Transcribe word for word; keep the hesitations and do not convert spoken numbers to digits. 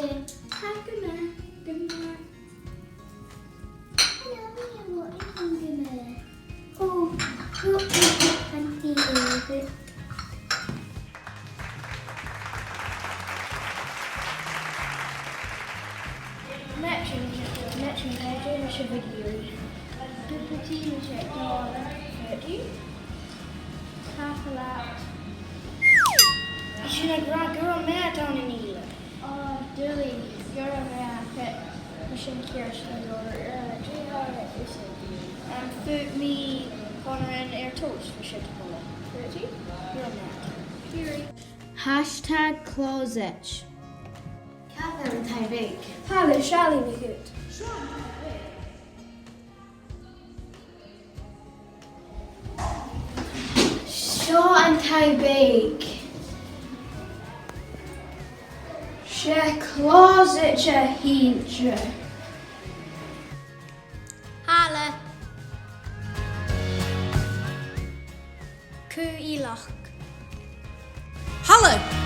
Tha gu math, gu math. Hello, hello, hello, gu math. Oh, oh, oh, oh, thank you. Matching, matching, matching, matching video. Good for team, check, thirty. Half a lap. Sin a' gra-, gu robh math ann an Ìle. Oh, Dilly, gu robh math, but mise an ceart sin gu robh, uh, dè tha e, is it? Um, foot me, Conran air toast, for shit, Paula. Thirty? Gu robh math. Cheery. Hashtag closet. Càit a bheil an taigh-beag? Tha le sealladh na chùit. Seo an taigh-beag. 'S e closet a th' innte. Halò. Cù Ìleach. Halò!